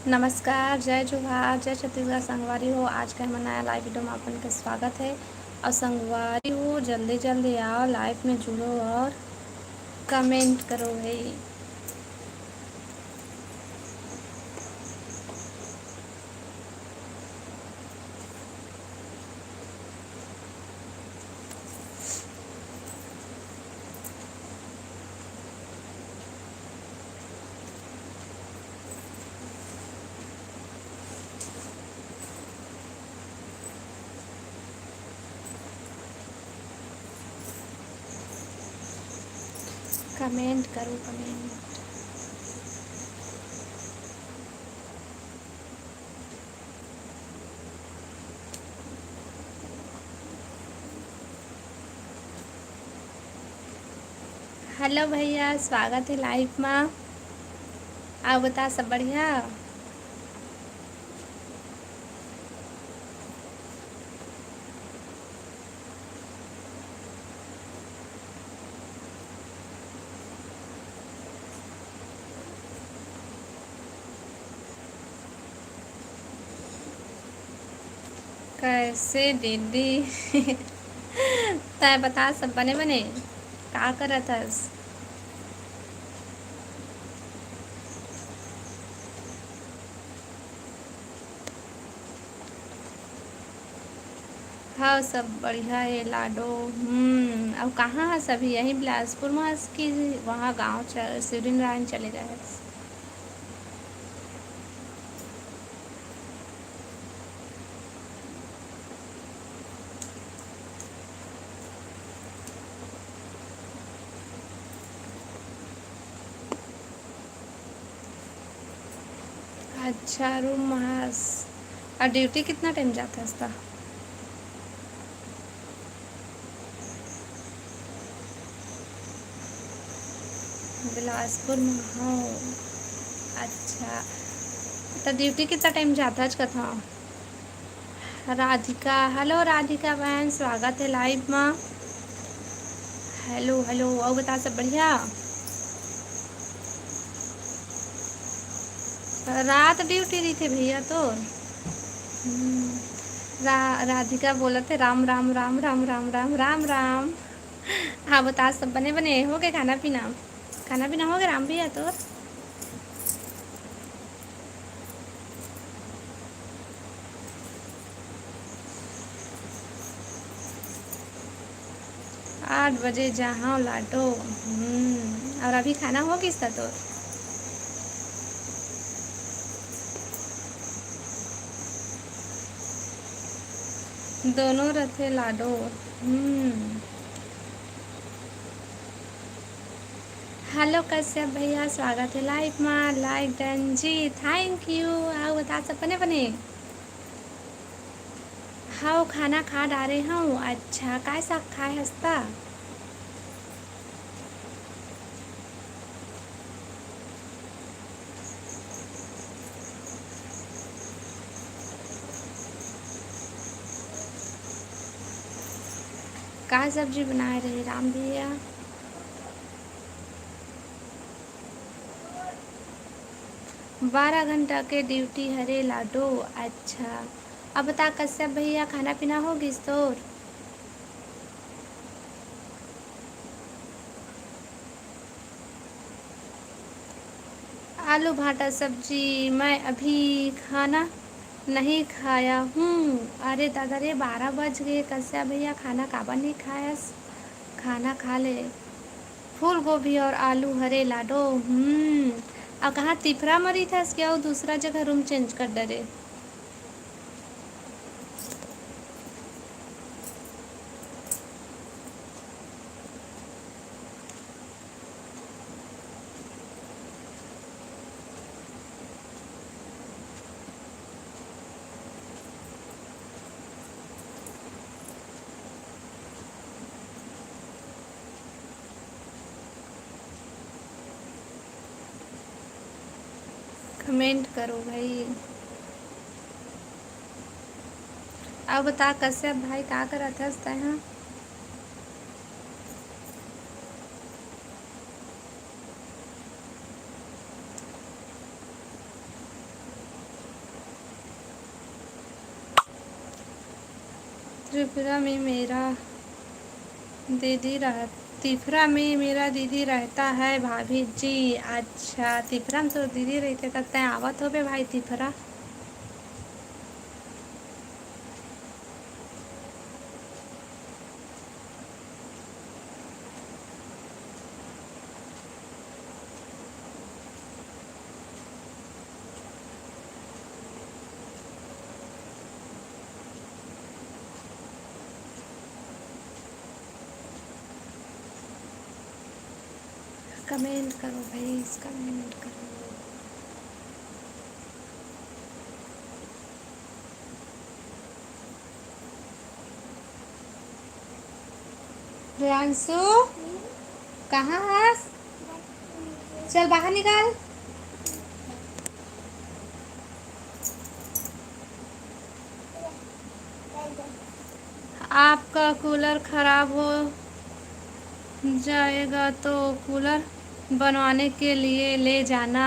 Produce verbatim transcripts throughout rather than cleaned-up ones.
नमस्कार, जय जोहार, जय छत्तीसगढ़ संगवारी हो। आज के हमर नया live video में अपन के स्वागत है। और संगवारी हो, जल्दी जल्दी आओ, live में जुड़ो और comment करो भाई। Comment करो, comment। Hello भैया, स्वागत है live मा। अउ बता, सब बढ़िया? कैसे दीदी? तै बता, सब बने बने? का करत हस? हाँ, सब बढ़िया हे लाडो। हम्म, अउ कहाँ हस अभी? यहीं बिलासपुर में हस कि वहाँ गाँव च-, शिवरीनारायण चले गए हस? अच्छा, रूम में हस। अउ ड्यूटी कितना टाइम जात हस त? बिलासपुर में हव। अच्छा, त ड्यूटी कितना टाइम जात हस कथा? राधिका, hello राधिका बहन, स्वागत है live मा। Hello, hello, अउ बता, सब बढ़िया? रात ड्यूटी रहिथे भैया तोर। हम्म, रा-, राधिका बोलत हे, "राम, राम, राम, राम।" हाँ, बता, सब बने, बने? हो गए खाना पीना? खाना पीना हो गए राम भैया तोर? आठ बजे जाहव लाडो। हम्म, अउ अभी खाना हो गिस त तोर? दोनों रथे लाडो। हम्म। Hello कश्यप भैया, स्वागत है live मा। Like done ji, thank you। अउ बता, सब बने बने? हव, खाना खा डारे हव। अच्छा, काय साग खाए हस त? का सब्जी बनाए रहे राम भैया? बारह घंटा के ड्यूटी हरे लाडो। अच्छा, अब बता कश्यप भैया, खाना पीना हो गिस तोर? आलू भाटा सब्जी, मैं अभी खाना नहीं खाया हूँ। अरे दादा रे, बारह बज गए, कश्यप भैया खाना काबर नहीं खायस? खाना खा ले। फूल गोभी और आलू हरे लाडो। हम्म। अउ कहाँ तिफरा म रहिथस के अउ दूसरा जगह रूम चेंज कर डरे? कमेंट करो भाई। अब बता कश्यप भाई, का करत हस तैं ह? त्रिपुरा में मेरा दीदी रह, त्रिपुरा में मेरा दीदी रहता है भाभी जी। अच्छा, त्रिपुरा में तो दीदी रहिथे, तब तैं आवत होबे भाई त्रिपुरा। कमेंट करो भाई, कमेंट करो। प्रियांशु, कहाँ हस? चल बाहर निकल। आपका कूलर खराब हो जाएगा तो कूलर बनवाने के लिए ले जाना।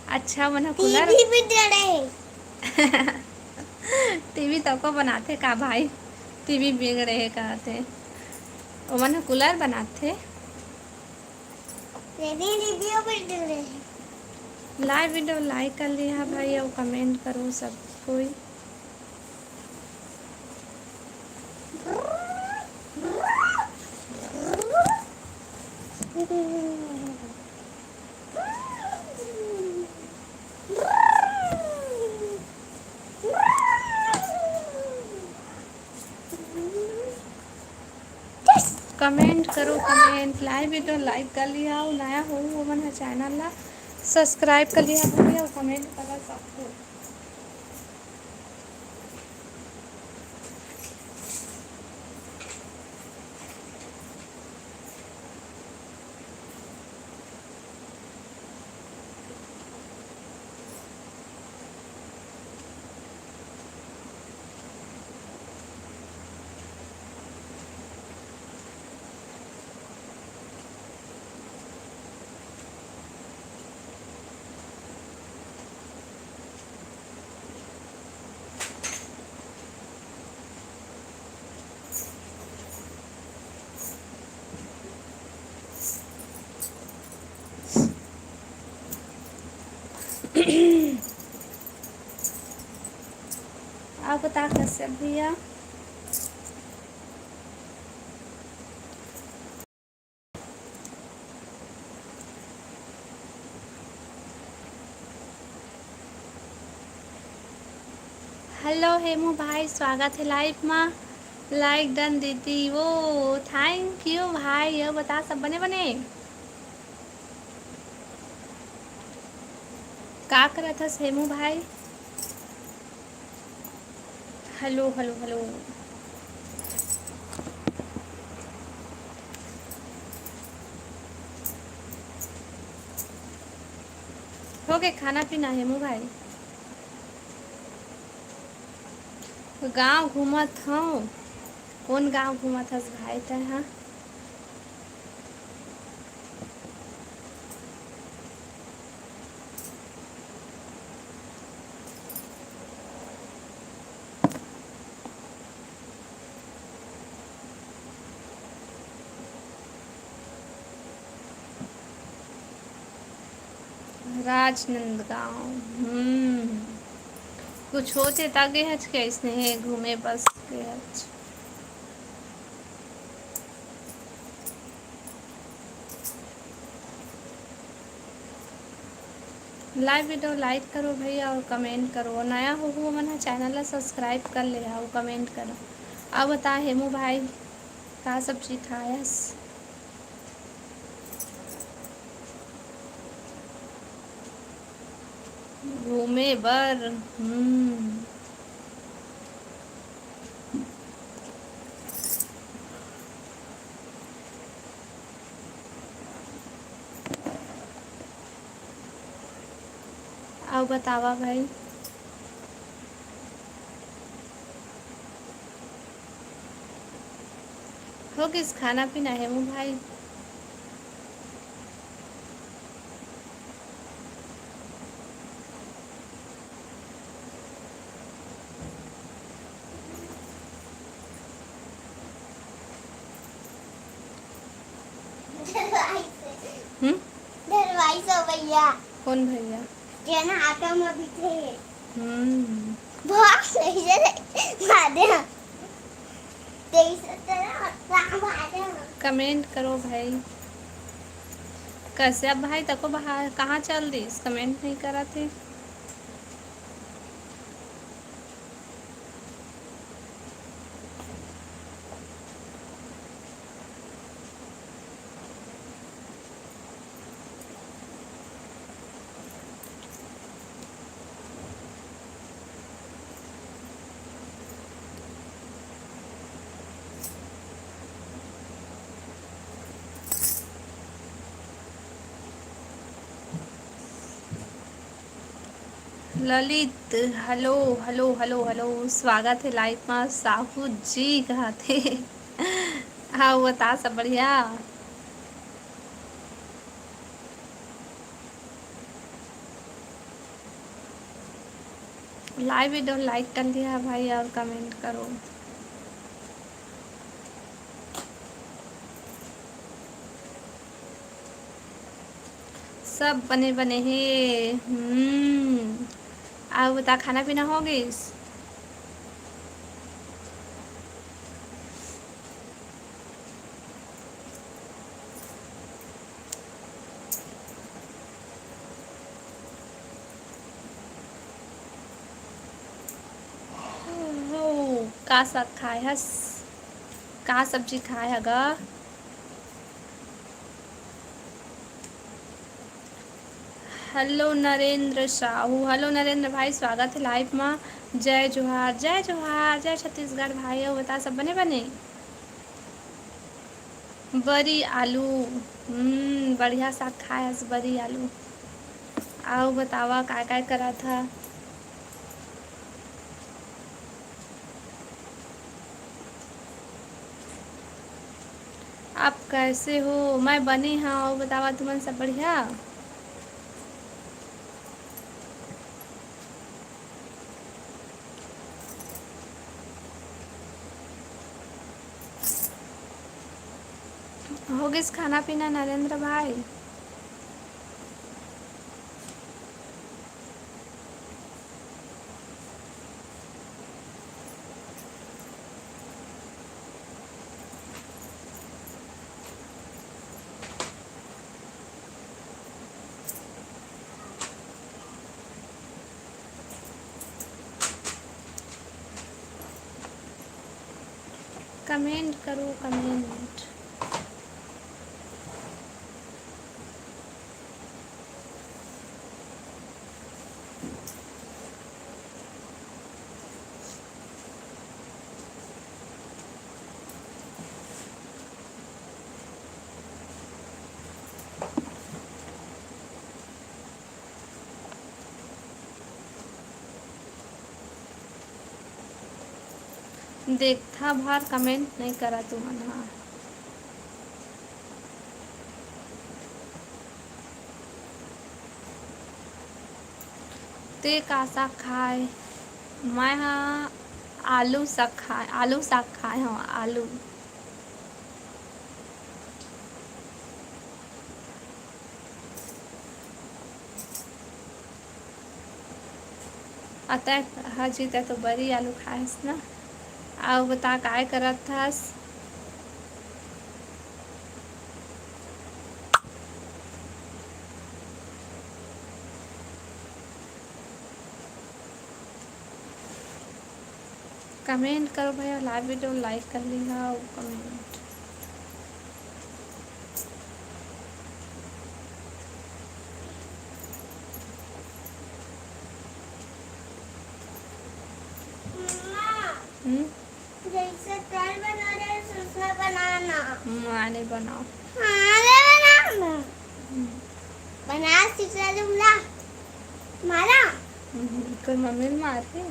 अच्छा, मन ह कूलर टीवी बिगड़े। टीवी तको बनाथे का भाई? टीवी बिगड़े हे कहथे, ओमन ह कूलर बनाथे। मेरी टीवी बिगड़े हे। लाइव वीडियो लाइक कर लिहा भाई, अउ कमेंट करो सब कोई। कमेंट करो, कमेंट। लाइव वीडियो लाइक कर लिहा, अउ नया हो ओमन ह चैनल ला सब्सक्राइब कर लिहा भाई, अउ कमेंट करा सबको। आप बता कश्यप भैया। हेलो हेमू भाई, स्वागत है लाइव मा। लाइक डन दीदी, वो थैंक यू भाई। अउ बता, सब बने बने? का करत हस हेमू भाई? Hello, hello, hello. हो गे खाना पीना हेमू भाई? गाँव घूमत हँव। कोन गाँव घूमत हस भाई तैं हा? राजनांदगांव। हम्म, कुछ होथे त गे हच के, अइसने हे घूमे बस गे हच। लाइव वीडियो लाइक करो भैया अउ कमेंट करो। नया होहू मन ह चैनल ला सब्सक्राइब कर ले अउ कमेंट करो। अउ बता हेमू भाई, का सब्जी खायस? घूमे बर। हम्म। अउ बतावा भाई, हो गिस खाना पीना हेमू भाई? भैया। कौन भैया? जेन आटा म बिथे। हम्म। बहुत सही से मारे। तेईस तरह राम आ जाओ। Comment करो भाई। कश्यप भाई, तको बाहर कहाँ चल दिस? Comment नहीं करत हे। ललित, hello, hello, hello, hello, स्वागत हे live मा, साहू जी कहत हे। हाँ, बता, सब बढ़िया? Live video like कर लिया भाई, और comment करो। सब बने बने हे। हम्म। अउ बता, खाना पीना हो गइस? हो, का साग खाए हस? का सब्जी खाए ह गा? Hello नरेंद्र साहू, hello नरेंद्र भाई, स्वागत हे live मा। जय जोहार, जय जोहार, जय छत्तीसगढ़ भाई। अउ बता, सब बने बने? बरी आलू, हम्म, बढ़िया साग खाए हस, बरी आलू। अउ बतावा, काय काय करत ह? आप कैसे हो? मैं बने हंव, अउ बतावा, तुमन सब बढ़िया? हो गिस खाना पीना नरेंद्र भाई? Comment करो, comment। देखथा भार comment नइ करा तुमन हा। ते का साग खाए? मैं हा आलू साग खाए, आलू साग खाए हव, आलू। अतः हजी तै तो बरी आलू खाएस ना। अउ बता, काय करत हस? Comment करो भैया, live video like कर लिहा अउ comment। मम्मा, हम्म? जैसे दाल बना रहे हैं, उसमें बनाना। हम्म, आने बनाओ। हाँ, आने बनाओ ना। हम्म। बना सीख रहे तुम ना। मारा? हम्म, कोई मम्मी ने मार के?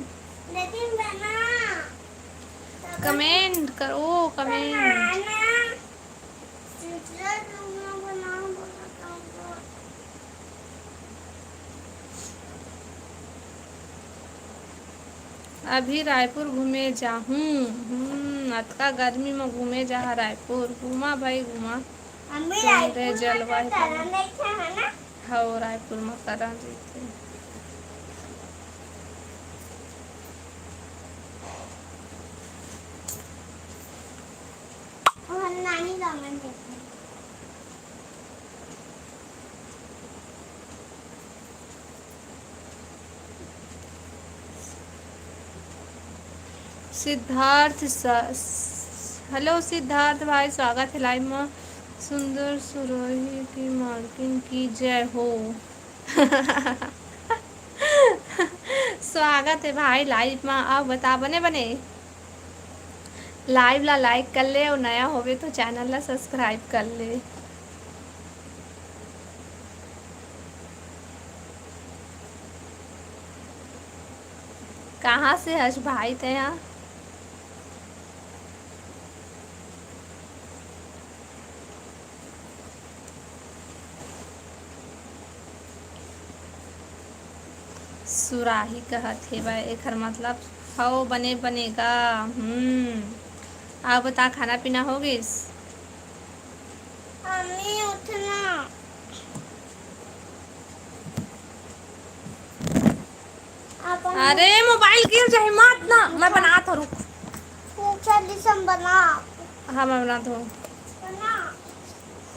लेकिन बना। Comment करो, comment। बनाना। अभी रायपुर घूमे जाहूं। हम्म, अतका गर्मी म घूमे जाहा रायपुर। घूमा भाई, घूमा। मम्मी, तुमरे रायपुर में जलवा तो ही तरह कम। नहीं था, है ना? हव, रायपुर म करन रहिथे। ओहर नानी रावण जैसे। सिद्धार्थ स-, स-, हेलो सिद्धार्थ भाई, स्वागत है लाइव में। सुंदर सुरोही की मालकिन की जय हो। स्वागत है भाई लाइव में। अउ बता, बने बने? लाइव ला लाइक कर ले अउ नया होवे तो चैनल ला सब्सक्राइब कर ले। कहाँ से हस भाई तैं हा? सुराही कहत हेवय, एखर मतलब हव बने बने गा। हम्म, अउ बता, खाना पीना हो गिस? मम्मी, उठना। अपन अरे, मोबाइल गिर जाही, मत ना, मैं बनात हूँ, रुक। अच्छा, डिशम बना। हाँ, मैं बनात हूँ। बना।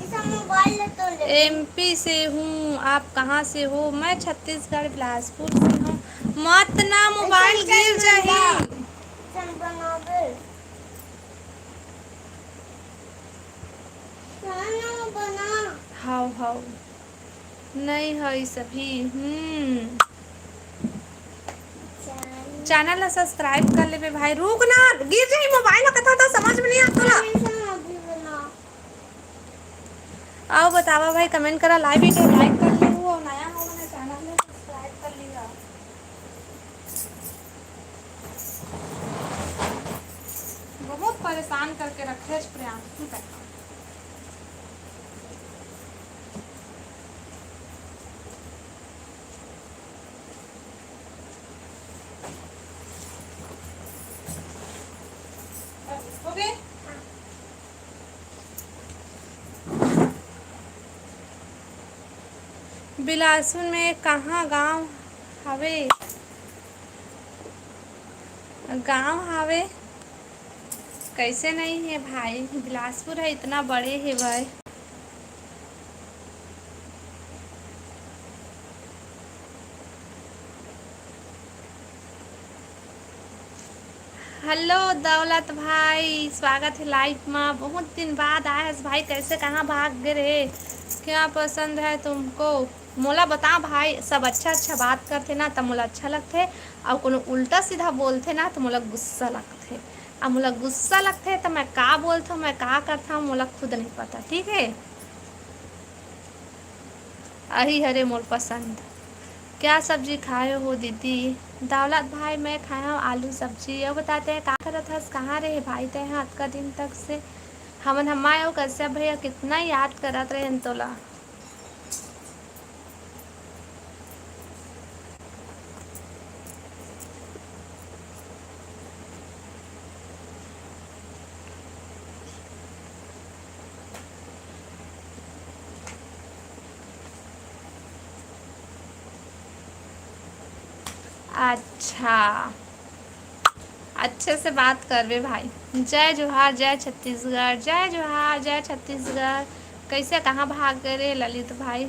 इसे मोबाइल ले तो ले। एमपी से हूँ, आप कहाँ से हो? मैं छत्तीसगढ़, बिलासपुर से हूँ। मत ना, मोबाइल इसे गिर चल जाही। बना। चल बना दे। चल ना बना। हाव, हाव। नइ हई सभी। हम्म। चैनल ला सब्सक्राइब कर लेबे भाई। रुक ना, गिर जाही मोबाइल ला, कथा तो समझ में नहीं आता ला। अउ बतावा भाई, कमेंट करा, लाइव वीडियो लाइक कर लेहू, अउ नया हो ना चैनल में सब्सक्राइब कर लिहा। बहुत परेशान करके रखे है प्रियांशु का। हो गए? बिलासपुर में कहाँ गांव हवे? गांव हवे, कैसे नहीं है भाई? बिलासपुर है, इतना बड़े है भाई। हेलो दौलत भाई, स्वागत है लाइव मा। बहुत दिन बाद आए हस भाई, कैसे कहाँ भाग गए रहे? क्या पसंद है तुमको? मोला बता भाई, सब अच्छा अच्छा बात करथे ना त मोला अच्छा लगथे, अउ कोनो उल्टा सीधा बोलथे ना त मोला गुस्सा लगथे। अब मोला गुस्सा लगथे त मैं का बोलथव, मैं का करथव, मोला खुद नहीं पता, ठीक है। अही हरे मोर पसंद। क्या सब्जी खाए हो दीदी? दौलत भाई, मैं खाए हव आलू सब्जी। अउ बता, तैं का करत हस, कहाँ रहे भाई तैं हा अतका दिन तक से? हमन हम्मा अउ कश्यप भैया कितना याद करत रहे तोला। अच्छा, अच्छे से बात करबे भाई। जय जोहार, जय छत्तीसगढ़, जय जोहार, जय छत्तीसगढ़। कैसे कहाँ भाग गए रे ललित भाई?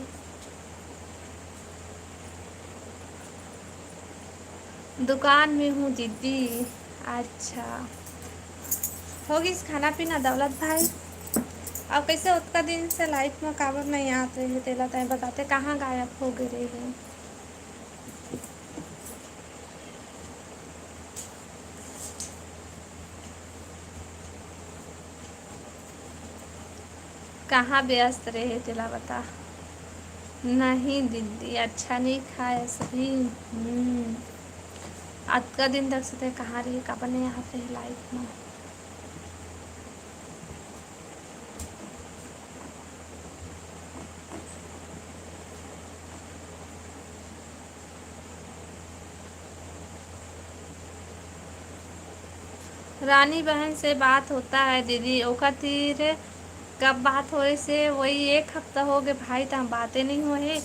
दुकान में हूँ दीदी। अच्छा, हो गिस खाना पीना दौलत भाई? अउ कैसे ओतका दिन से लाइव में काबर नहीं आत रहे, तेला तैं बताते, कहाँ गायब हो गए रहे? कहाँ व्यस्त रहे तेला बता। नहीं दीदी, अच्छा नहीं खाए सही। हम्म। अतका दिन तक से तैं कहाँ रहे, काबर नहीं आते लाइव में? रानी बहन से बात होता है दीदी, ओकर तीर कब बात होए से? वही एक हफ्ता हो गए भाई, त हम बातें नहीं होए।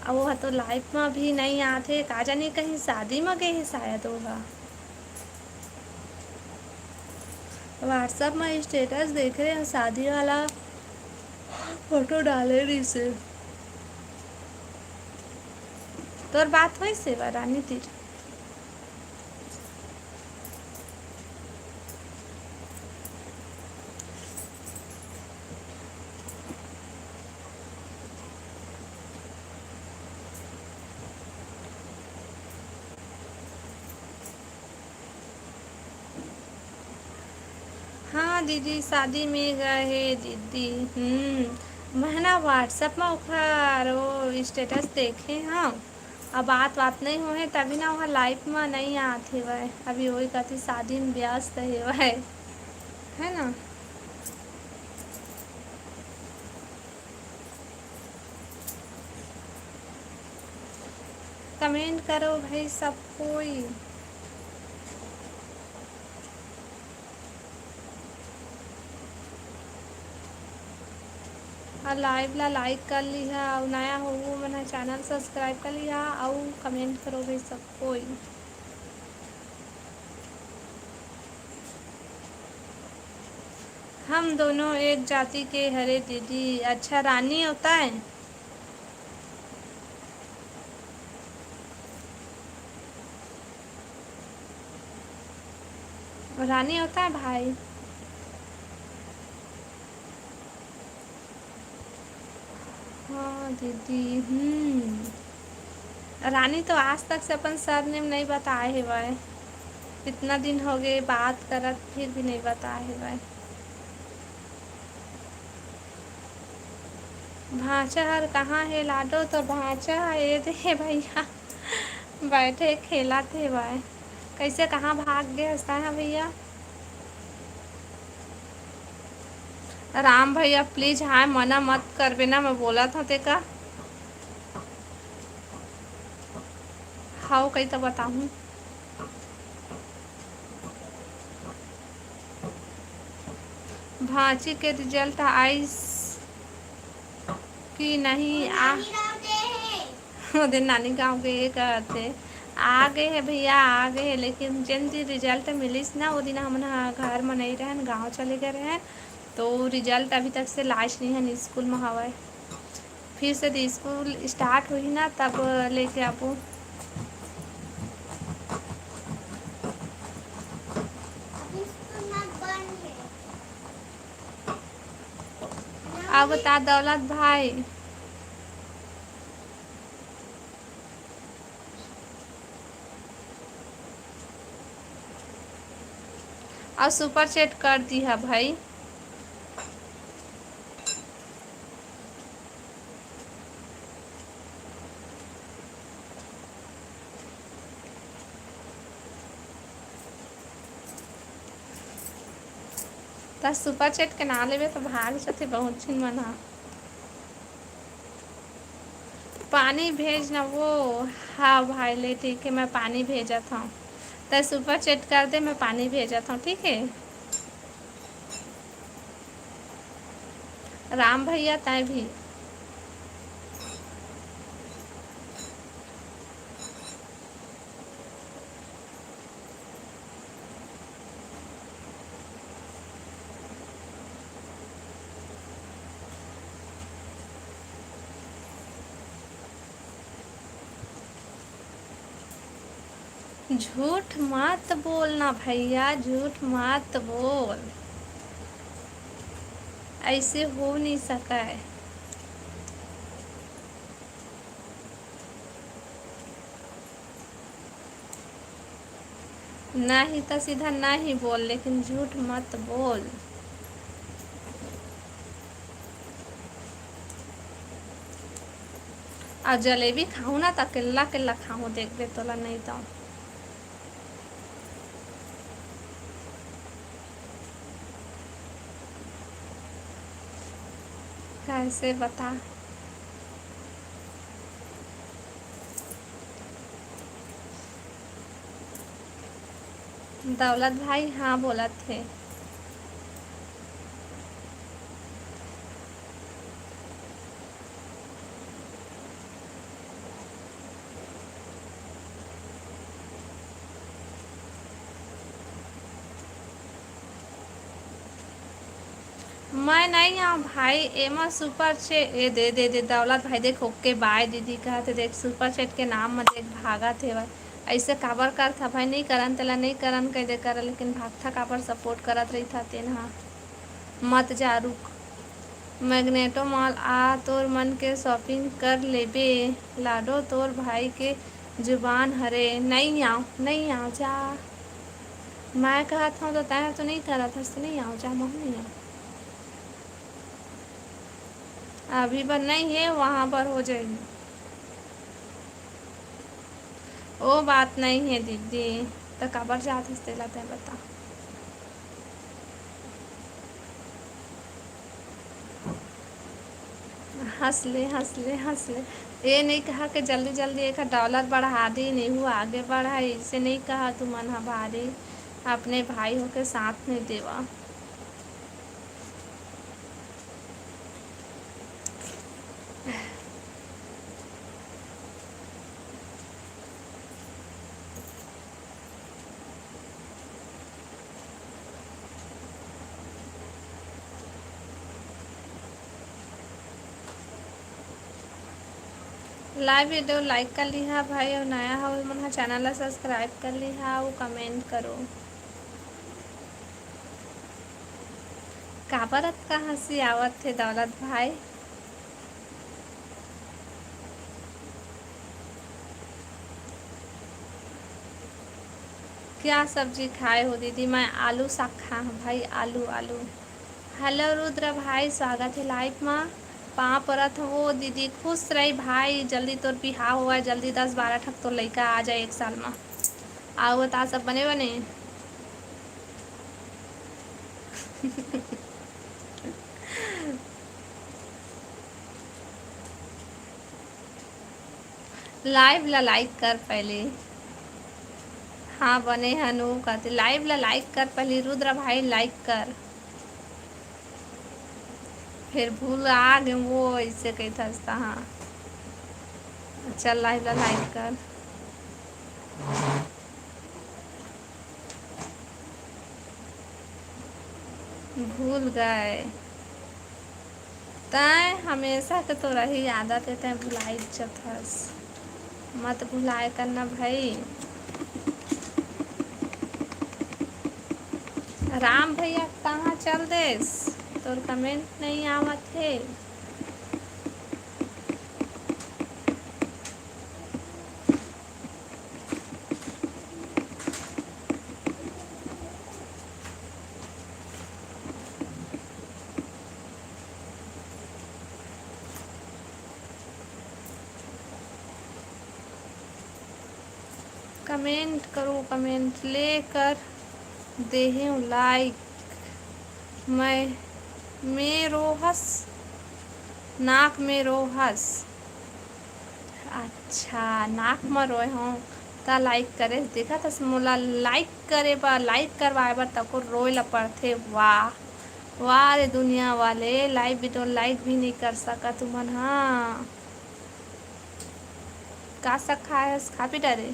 अब वो ह तो live म भी नइ आत हे, का जानी कहीं शादी म गे हे शायद वो ह। WhatsApp म status देखे हे, शादी वाला photo डाले रहिसे। तोर बात होइस सेवा रानी तीर? हाँ दीदी, शादी में गए हे दीदी। हम्म, मैं ना WhatsApp में ओखर वो status देखे हँव। अब बात बात नहीं होहे, तभी ना ओहा live में नहीं आत हेवय। अभी वही कथी शादी में व्यस्त हेवय, है ना? Comment करो भाई सब कोई। अउ live ला like कर लिहा, अउ नया हो वो मन ह channel subscribe कर लिहा, अउ comment करो भाई सब कोई। हम दोनों एक जाति के हरे दीदी। अच्छा, रानी होता है? रानी होता है भाई। हाँ दीदी, हम्म। रानी तो आज तक से अपन surname नहीं बताए हेवय। इतना दिन हो गए बात करत, फिर भी नहीं बताए हेवय। भांचा हर कहाँ हे लाडो? तो भांचा ह ए दे हे भैया, बैठे खेलत हेवय। कैसे कहाँ भाग गे हस तैं ह भैया? राम भैया please हाय मना मत करबे ना, मैं बोलत हँव तेका। हव कही तो बताहूँ। भांची के result आइस कि नहीं? आ, ओ दिन नानी गाँव गे हे कहत हे। आ गे हे भैया, आ गे हे, लेकिन जेन दिन result मिलिस ना, ओ दिन हमन ह घर म नइ रहन, गाँव चले गे रहन, तो result अभी तक से लाइस नइ हन, स्कूल म हवय। फिर से तो स्कूल start होही ना, तब लेके आबो। अब बता दौलत भाई। अउ super chat कर दिहा भाई। त super chat के नाम लेबे त भाग जथे बहुत झिन मन ह। पानी भेज ना वो। हाँ भाई, ले ठीक है, मैं पानी भेजत हँव। त super chat कर दे, मैं पानी भेजत हँव, ठीक है? राम भैया, तैं भी। झूठ मत बोलना भैया, झूठ मत बोल, ऐसे हो नहीं सका है। नहीं तो सीधा नहीं बोल, लेकिन झूठ मत बोल। अउ जलेबी खाहूँ ना, त अकेल्ला अकेल्ला खाहूँ, देखबे तोला नहीं तो। कैसे बता? दौलत भाई, हाँ बोलत हे। मैं नहीं आऊँ भाई, एमा super chat, ए दे, दे, दे, दौलत भाई देख, OK bye दीदी कहत हे, देख super chat के नाम म देख भागत हेवय। अइसे काबर करथा भाई, नहीं करन तेला नहीं करन कह दे कर, लेकिन भागथा काबर, support करत रहिथा तेन ह। मत जा रुक। Magneto mall आ, तोर मन के shopping कर लेबे। लाडो तोर भाई के जुबान हरे, नहीं आऊँ, नहीं आऊँ जा। मैं कहत हूँ तो तैं तो नहीं करत हस, तो नहीं आऊँ जा, महूँ नहीं आऊँ। अभी बर नहीं हे, वहाँ पर हो जाही। ओ बात नहीं हे दीदी, त काबर जात हस तेला तैं बता। हंस ले, हंस ले, हंस ले। ये नहीं कहा कि जल्दी जल्दी एक dollar बढ़ा दी, नहीं हुआ आगे बढ़ा, इसे नहीं कहा तुमन ह भारी, अपने भाई होके साथ नहीं देवा। Live video like कर लिहा भाई, अउ नया हो मन ह channel ला subscribe कर लिहा अउ comment करो। काबर अतका हंसी आवत हे दौलत भाई? क्या सब्जी खाए हो दीदी? मैं आलू साग खाए हूँ भाई, आलू, आलू। Hello रुद्र भाई, स्वागत हे live मा। पाँव परत हूँ वो दीदी, खुश रही भाई, जल्दी तोर बिहाव होवय, जल्दी दस बारह ठक तोर लइका आ जाए एक साल मा। अउ बता, सब बने बने? Live ला like कर पहले। हाँ, बने हन, वो कहते live ला like कर पहले, रुद्र भाई like कर। फिर भूल आ गए वो, ऐसे कहता हंसता, हाँ। चल, live ला like कर। भूल गए। तैं हमेशा के तो रही आदत हे, तैं भुलाई जथस। मत भुलाए करना भाई। राम भैया कहाँ चल देस? तोर comment नहीं आवत हे। Comment करो, comment लेकर देहेव like। मैं, में रोहस, नाक में रोहस। अच्छा, नाक म रोए हों, त like करे। देखत हस, मोला like करे बर, like करवाए बर तको रोए ल पड़थे। वाह, वाह रे दुनिया वाले, live video like भी नहीं कर सका तुमन ह। का साग खाए हस, खा पी डारे?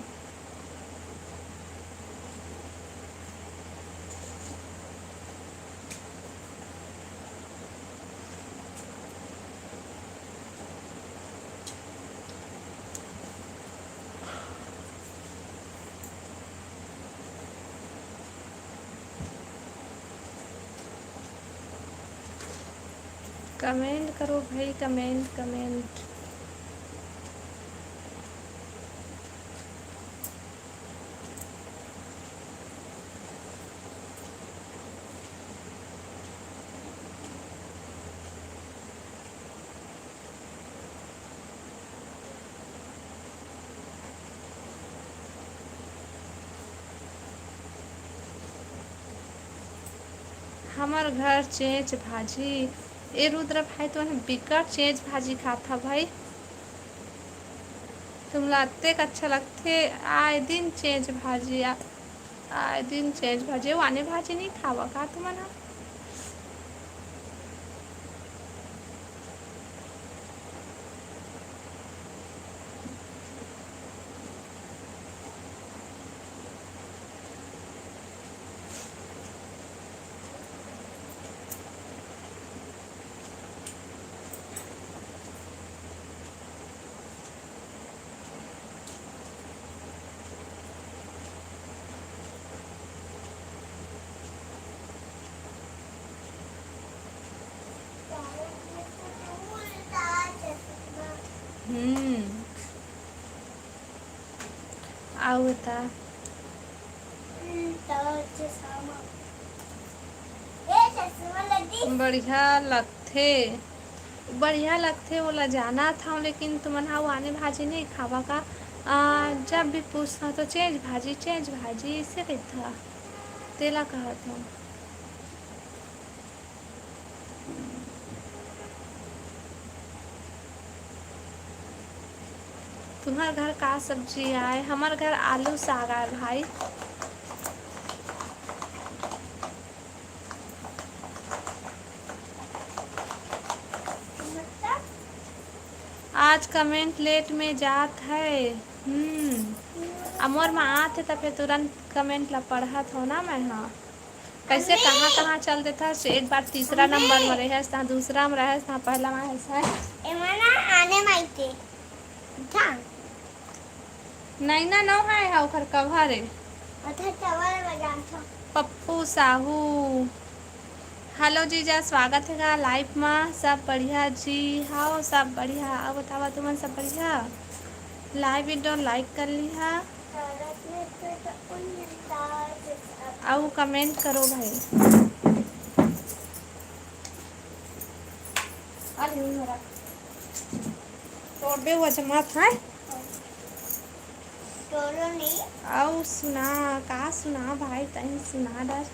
Comment करो भाई, comment, comment। हमर घर चेंच भाजी। ए रुद्र भाई, तो बिकट चेंच भाजी खाता भाई। तुमला अतेक अच्छा लगथे, आए दिन चेंच भाजी, आ, आए दिन चेंच भाजी। वो आने भाजी नहीं खावा का तुमन ह? अउ बता। हम्म, तो चश्मा। ए, चश्मा लगी। बढ़िया लगथे, बढ़िया लगथे, ओला जानत हव, लेकिन तुमन हा आने भाजी नहीं खावा का? आ, जब भी पूछथव तो change भाजी, change भाजी, इसे कहत हव, तेला कहत हव। तुम्हर घर का सब्जी आय? हमर घर आलू साग आय भाई। आज comment late में जात है। हम्म, अब मोर मा आत है त फेर तुरंत comment ला पढ़त हो ना मैं हा। कैसे कहाँ कहाँ चल देथस? एक बार तीसरा नंबर में रहेस, तहाँ दूसरा में रहेस, तहाँ पहला में रहेस, हैं? एमा ना आने माइते। हाँ। नैना नौ है, है ओखर cover है। ओखर cover में जानथो। पप्पू साहू। Hello जीजा, स्वागत है गा live मा। सब बढ़िया जी, हाँ सब बढ़िया। अब बतावा तुमन सब बढ़िया? Live video like कर लिहा। अउ comment करो भाई। अरे, तोड़बे वो जमा था। तोड़ो नहीं। अउ सुना, का सुना भाई, तहीं सुना डर।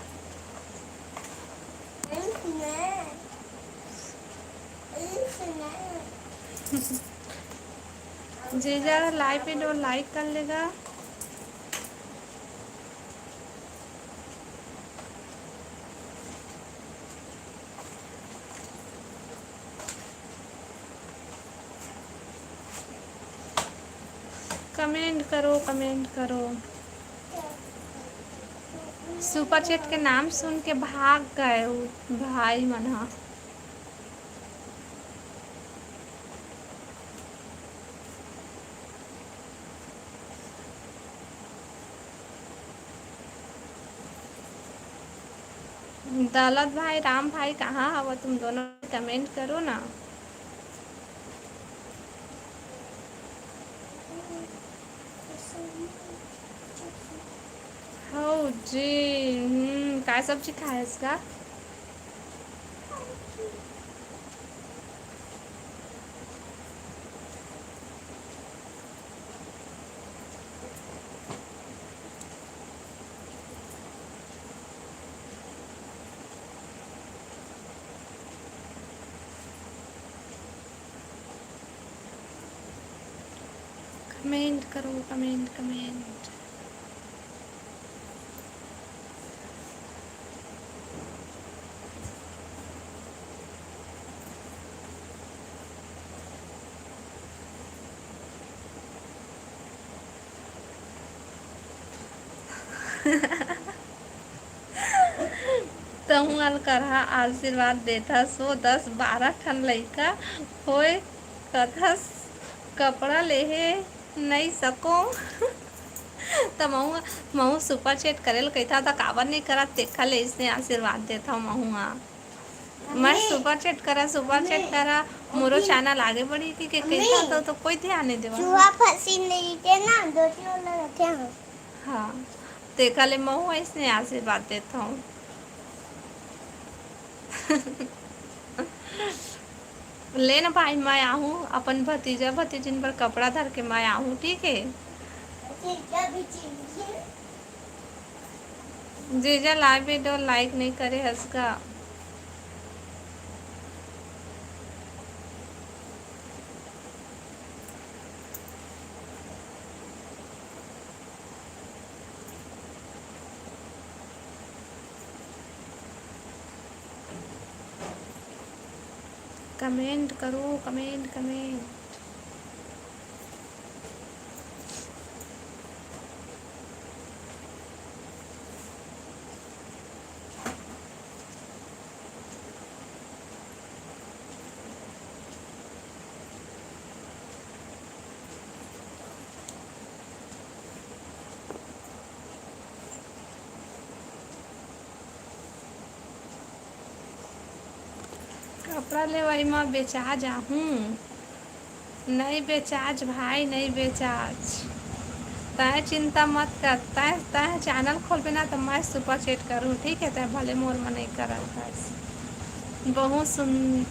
नहीं सुना। जीजा live video like कर लेगा। Comment करो, comment करो। Super chat के नाम सुन के भाग गए उ भाई मन ह। दौलत भाई, राम भाई, कहाँ हव तुम दोनों? Comment करो ना। हौ जी, हम्म, काय सब्जी खाएस का? Comment करो, comment, comment। तहूँ अलकरहा आशीर्वाद देथस, वो दस बारह ठन लइका होय कथस, कपड़ा लेहे नइ सकों। त महूँ, महूँ super chat करे ल कहिथव, त काबर नइ करत, तेखर ले अइसने आशीर्वाद देथव महूँ हा। मैं super chat करा, super chat करा, मोरो channel आगे बढ़ी कि के कहिथव, त, त कोई ध्यान नइ देवय। चूहा फंसी नहीं के ना, दो तीन वाला रखे हैं। हाँ, तेखर ले महूँ अइसने आशीर्वाद देथव। ले ना भाई, मैं आहूँ, अपन भतीजा भतीजिन बर कपड़ा धर के मैं आहूँ, ठीक है? जीजा भी चिन्ही। जीजा live video like नहीं करे हस का? Comment करो, comment, comment। कपड़ा लेवई म बेचा जाहूं। नइ बेचाच भाई, नइ बेचाच। त तैं चिंता मत कर, तैं, तैं चैनल खोलबे ना, त मैं सुपर चैट करूँ, ठीक है? तैं भले मोर में नहीं करत हस। बहुत सुन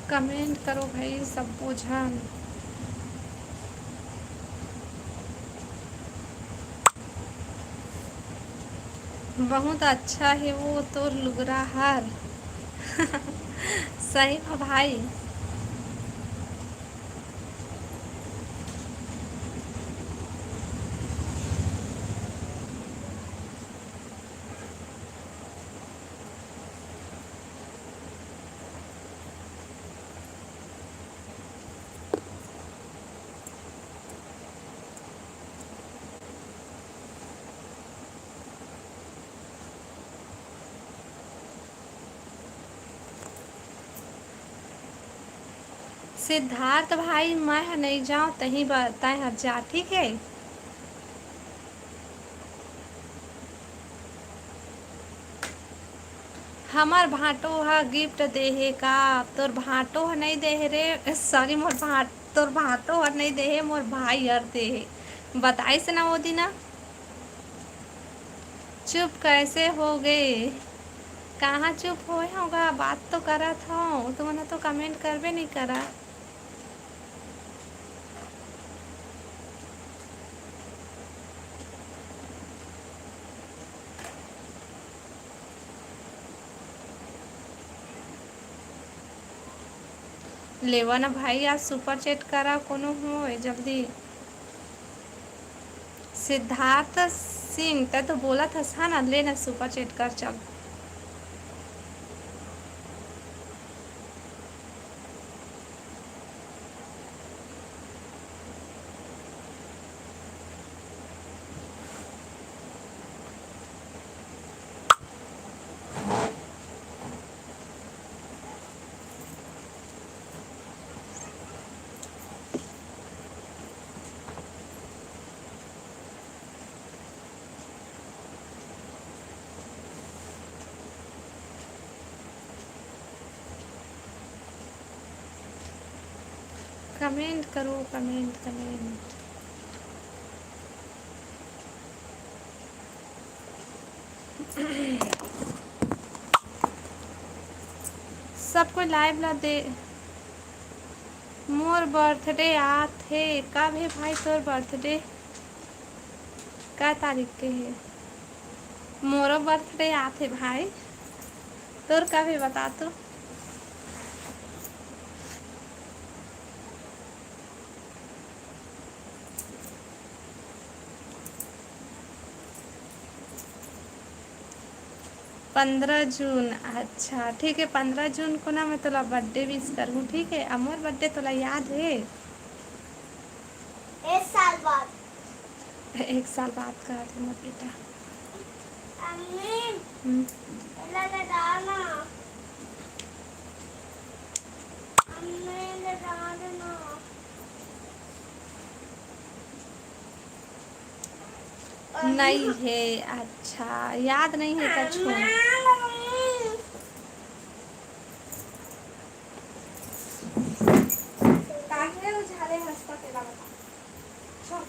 कमेंट करो भाई सब्बो झन। बहुत अच्छा हे वो तोर लुगरा हर। सही में भाई। सिद्धार्थ भाई, मैं ह नइ जांव, तहीं बर तैं ह जा, ठीक हे? हमर भांटो ह गिफ्ट दे हे का? तोर भांटो ह नइ दे हे रे, सॉरी, मोर भां-, तोर भांटो ह नइ दे हे, मोर भाई हर दे हे। बताइस ना वो दिना। चुप कैसे हो गए? कहाँ चुप होए हव गा? बात तो करत हव, तुमन ह तो कमेंट करबे नइ करा। लेवा ना भाई, आज सुपर चैट करा, कोनो होय जल्दी। सिद्धार्थ सिंह, तै तो बोलत हस, हाँ ना, ले ना, सुपर चैट कर, चल। कमेंट करो, कमेंट, कमेंट। सब कोई लाइव ला दे। मोर बर्थडे आत हे। कब हे भाई तोर बर्थडे? का तारीख के हे? मोरो बर्थडे आत हे भाई। तोर कब हे बता तो। पंद्रह जून, अच्छा ठीक है, पंद्रह जून को ना मैं तोला बर्थडे विश करूँ, ठीक है? अउ मोर बर्थडे तोला याद है? एक साल बाद। एक साल बाद का थे मोर बेटा। अम्मी, हम्म। एला लगा ना। अम्मी, लगा देना। नहीं है, अच्छा, याद नहीं है, त छोड़। काहे उझाले हंसता तेला बता। छोड़।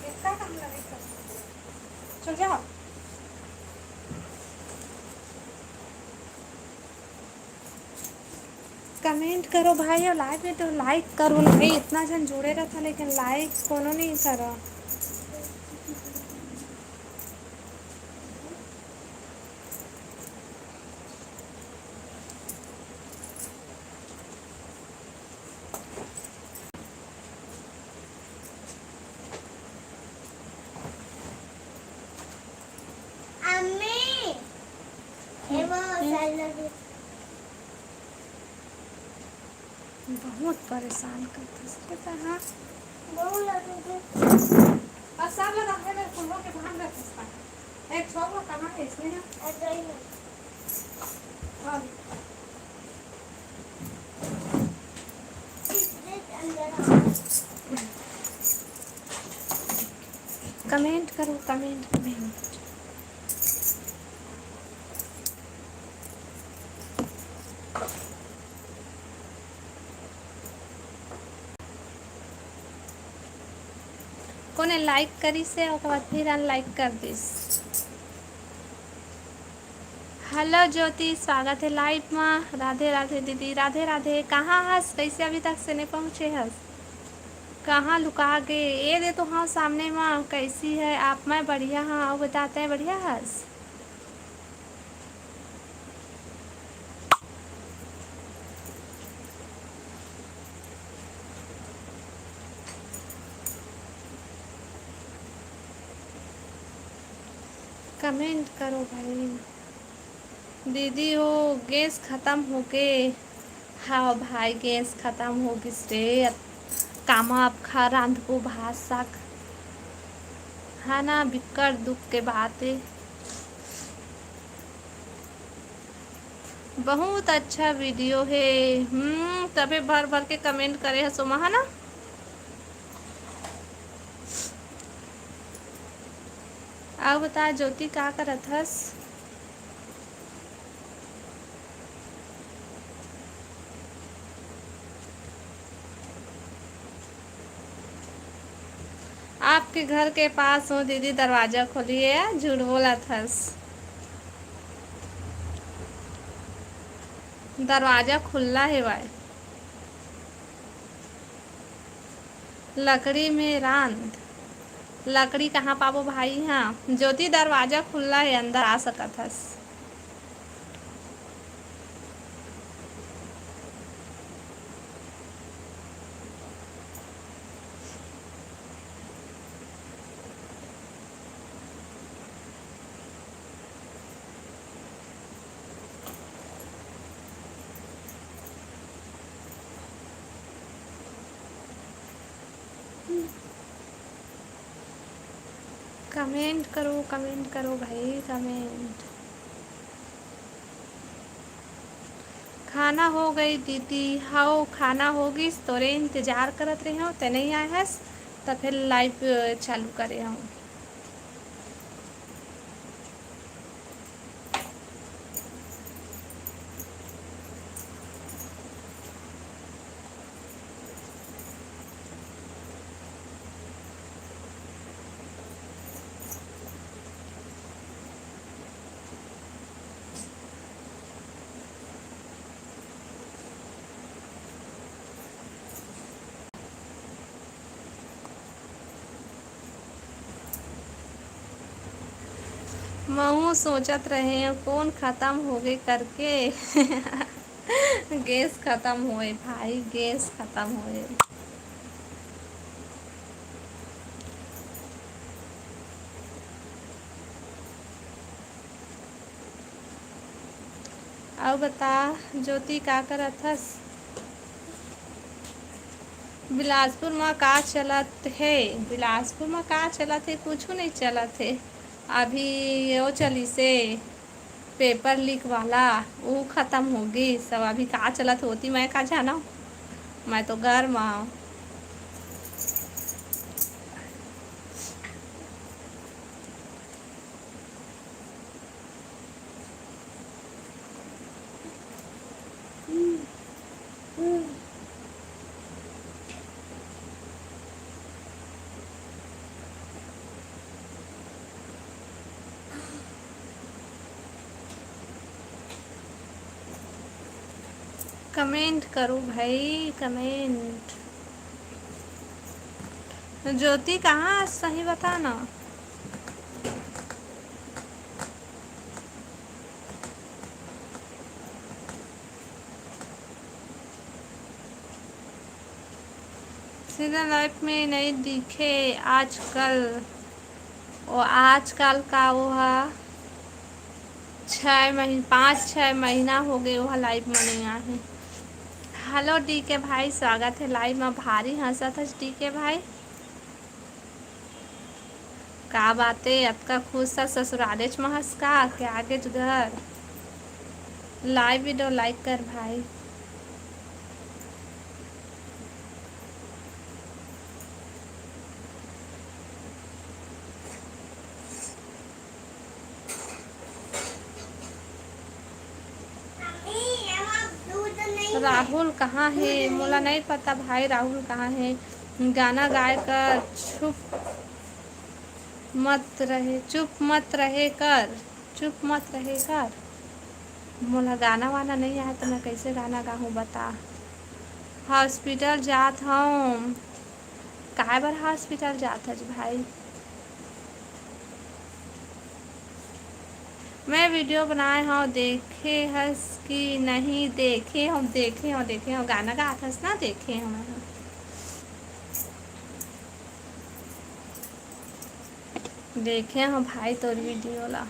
इतना काम लगे कर। चल जा। कमेंट करो भाई, अउ लाइव में तो लाइक करो ना भाई, इतना झन जुड़े रहता लेकिन लाइक कोनो नहीं करा। अम्मी, ये वो हम्म। बहुत परेशान करथस बेटा, हाँ। बहुत लगे। और सब लोग अपने में फूलों के कमेंट करो, कमेंट, कमेंट। कोने लाइक करिस हे, ओकर बाद फिर अनलाइक कर दिस। हेलो ज्योति, स्वागत हे लाइव मा। राधे राधे दीदी, राधे राधे। कहाँ हस? कैसे अभी तक से नहीं पहुँचे हस? कहाँ लुका गे? ए दे तो हाँ, सामने मा। कैसी है आप? मैं बढ़िया हाँ, अउ बता तैं बढ़िया हस? कमेंट करो भाई। दीदी हो, गैस खतम होगे। हाँ भाई, गैस खतम हो गिस रे। कामा अब खा रांधबो भात साग। हाँ ना, बिक्कट दुख के बात हे। बहुत अच्छा वीडियो हे। हम्म, तभे भर भर के कमेंट करे हस ओमा, है ना? अउ बता ज्योति, का करत हस? आपके घर के पास हूँ दीदी, दरवाजा खोलिए। झूठ बोलत हस, दरवाजा खुल्ला हेवय। लकड़ी में रांध। लकड़ी कहाँ पाबो भाई? हाँ ज्योति, दरवाजा खुल्ला हे, अंदर आ सकत हस। कमेंट करो, कमेंट करो भाई, कमेंट। खाना हो गई दीदी? हव, खाना हो गिस, तोरे इंतजार करत रहे हो, ते नहीं आए हस, त फिर लाइव चालू करे हूँ। महूँ सोचत रहे हूँ, कौन खतम होगे करके। गैस खतम होए भाई, गैस खतम होए। अउ बता ज्योति, का करत हस? बिलासपुर म का चलत हे? बिलासपुर म का चलत हे? कुछु नहीं चलत हे। अभी वो चलिसे paper leak वाला, वो खतम हो गिस। अब अभी का चलत होती, मैं का जानव, मैं तो घर म हव। कमेंट करो भाई, कमेंट। ज्योति कहाँ, सही बता ना। सीधा लाइफ में नहीं दिखे आजकल। वो आजकल का वो हा छः महीन-, पाँच छः महीना हो गए, वो हा लाइव में नहीं आहे। हेलो डीके भाई, स्वागत है लाइव में। भारी हंसत हस डीके भाई। का बाते, अतका खुश हस, ससुरालेच म हस का, के आगेच घर? Live video like कर भाई। राहुल कहाँ हे? मोला नहीं पता भाई, राहुल कहाँ हे? गाना गाए कर, चुप मत रहे, चुप मत रहे कर, चुप मत रहे कर। मोला गाना वाना नहीं आए तो मैं कैसे गाना गाहूँ, बता। Hospital जात हूँ। काय बर hospital जात हस भाई? मैं video बनाए हूँ, देखे हस कि नहीं? देखे हूँ, देखे हूँ, देखे हूँ, गाना गात हस ना, देखे हूँ मैं। देखे हूँ भाई तोर video ला।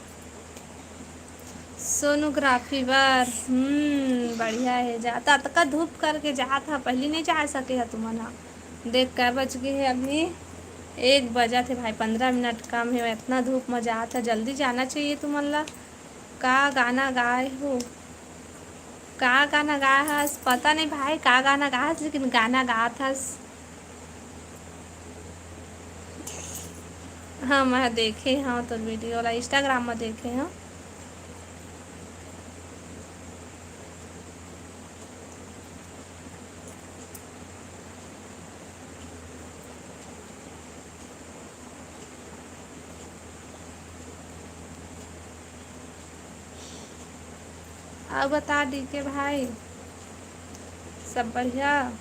Sonography बर, हम्म, बढ़िया हे। जात अतका धूप करके जात ह, पहली नहीं जा सके ह तुमन ह। देख, कै बज गे हे अभी? एक बजत हे भाई, पंद्रह मिनट कम हे, इतना धूप म जात ह, जल्दी जाना चाहिए तुमन ला। का गाना गाए हो? का गाना गाए हस? पता नहीं भाई, का गाना गाए हस, लेकिन गाना गात हस। हाँ, मैं देखे हूँ तोर video ला, Instagram में देखे हूँ। अउ बता डीके भाई, सब बढ़िया?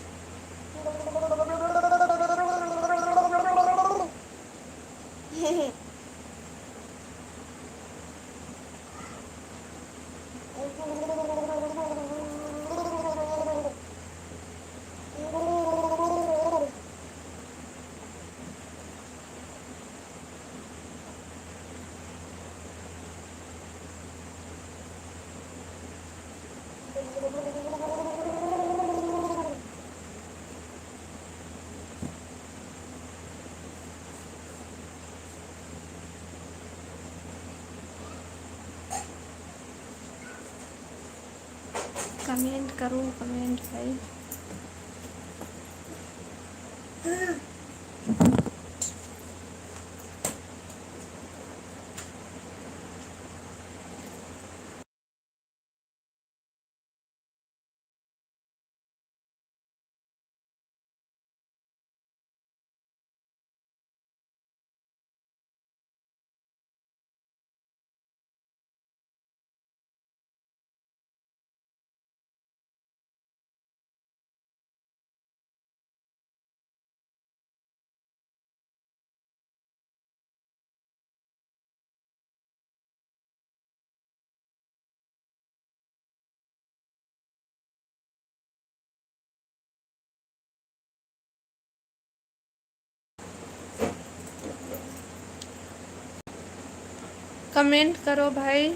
Comment करो, comment भाई। Comment करो भाई।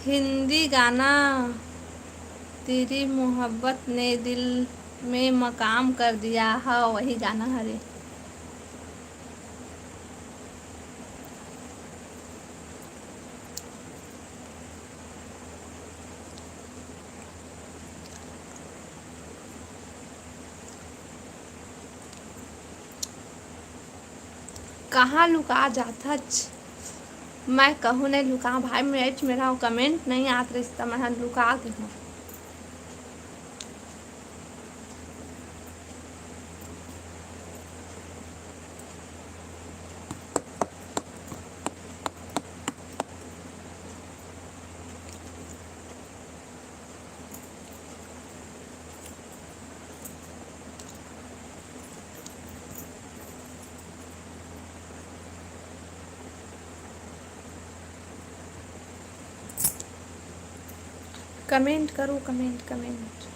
हिंदी गाना, तेरी मोहब्बत ने दिल में मकाम कर दिया, हाँ, वही गाना हरे। कहाँ लुका जाथच? मैं कहूँ नहीं लुका भाई, मैं मेरा comment नहीं आत रहिस त मैं ह लुका गे हूँ। Comment करो, comment, comment।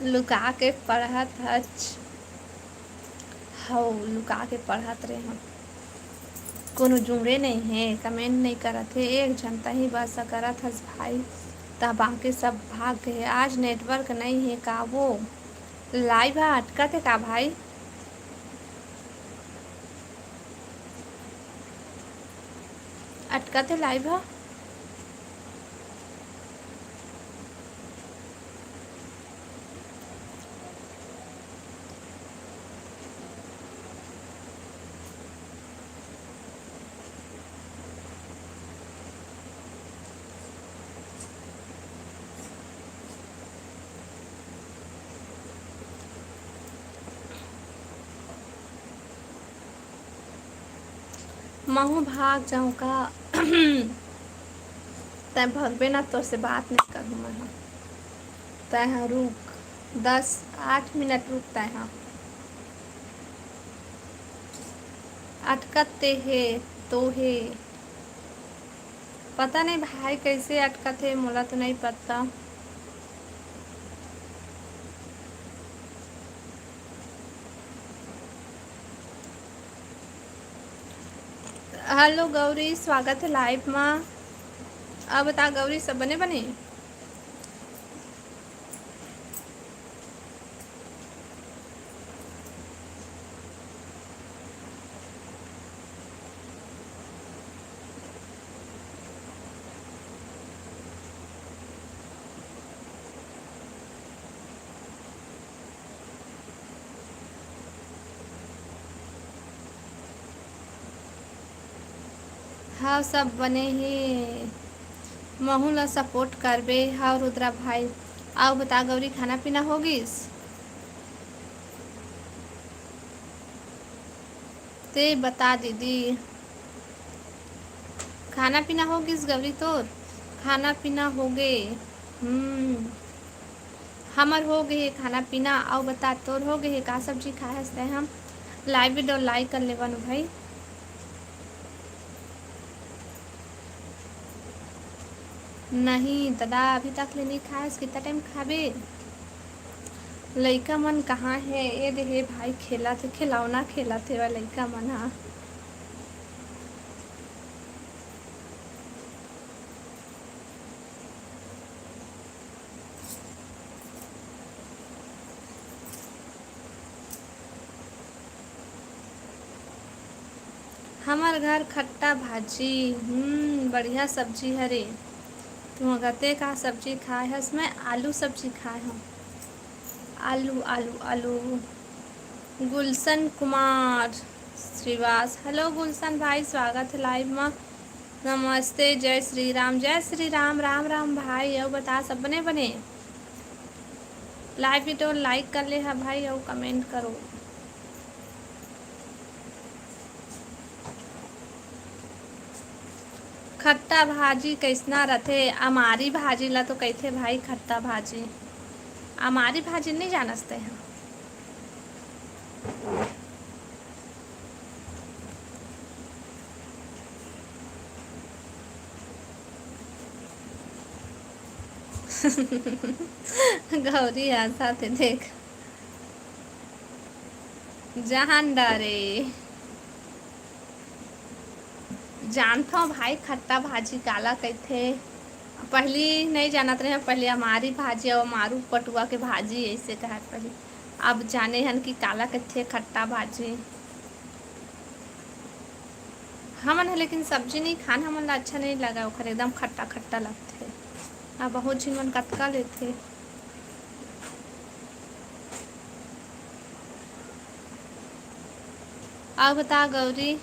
लुका के पढ़त हच? हव, लुका के पढ़त रेहेंव। कोनो जुड़े नइ हे, comment नइ करत हे, एक झन तहीं बस करत हस भाई, त बाकी सब भाग गे हे। आज network नइ हे का वो? Live ह अटकत हे का भाई? अटकत हे live ह। महूँ भाग जाऊँ का? तैं भगबे ना, तोर से बात नहीं करूँ मैं ह। तैं ह रुक, दस, आठ मिनट रुक तैं ह। अटकत ते हे, तो हे। पता नहीं भाई कैसे अटकत हे, मोला तो नहीं पता। Hello गौरी, स्वागत हे live मा। अब बता गौरी, सब बने बने? हाँ, सब बने हे। महू ला support करबे। हाँ, रुद्रा भाई, अउ बता गौरी, खाना पीना हो गिस? ते बता दीदी, खाना पीना हो गिस गौरी तोर? खाना पीना हो गे। हम्म, हमर हो गे हे खाना पीना। अउ बता, तोर हो गे हे? का सब्जी खाए हस तैं? हम live video like कर लेवन भाई। नहीं ददा, अभी तक ले नहीं खाए हस, कितना time खाबे? लइका मन कहाँ हे? ए दे हे भाई, खेलत हे, खिलौना खेलत हे वा लइका मन ह। हमर घर खट्टा भाजी। हम्म, बढ़िया सब्जी हरे। तुमन कते का सब्जी खाए हस? मैं आलू सब्जी खाए हूँ। आलू, आलू, आलू। गुलशन कुमार श्रीवास, hello गुलशन भाई, स्वागत हे live मा। नमस्ते, जय श्री राम, जय श्री राम, राम राम भाई। अउ बता, सब बने बने? Live video like कर ले हा भाई, अउ comment करो। खट्टा भाजी कइसना रथे? अमारी भाजी ला तो कहिथे भाई खट्टा भाजी। अमारी भाजी नहीं जानस ते ह? गौरी हंसत हे देख। जान डारे। जानथव भाई, खट्टा भाजी काला कहिथे? पहिली नइ जानत रहें, पहिली अमारी भाजी अउ अमारू पटुआ के भाजी अइसे कहत पहिली। अब जाने हन कि काला कहिथे खट्टा भाजी। हमन ह लेकिन सब्जी नइ खान, हमन ला अच्छा नइ लगय ओखर, एकदम खट्टा खट्टा लगथे। अउ बहुत झिन मन कतका लेथे। अउ बता गौरी।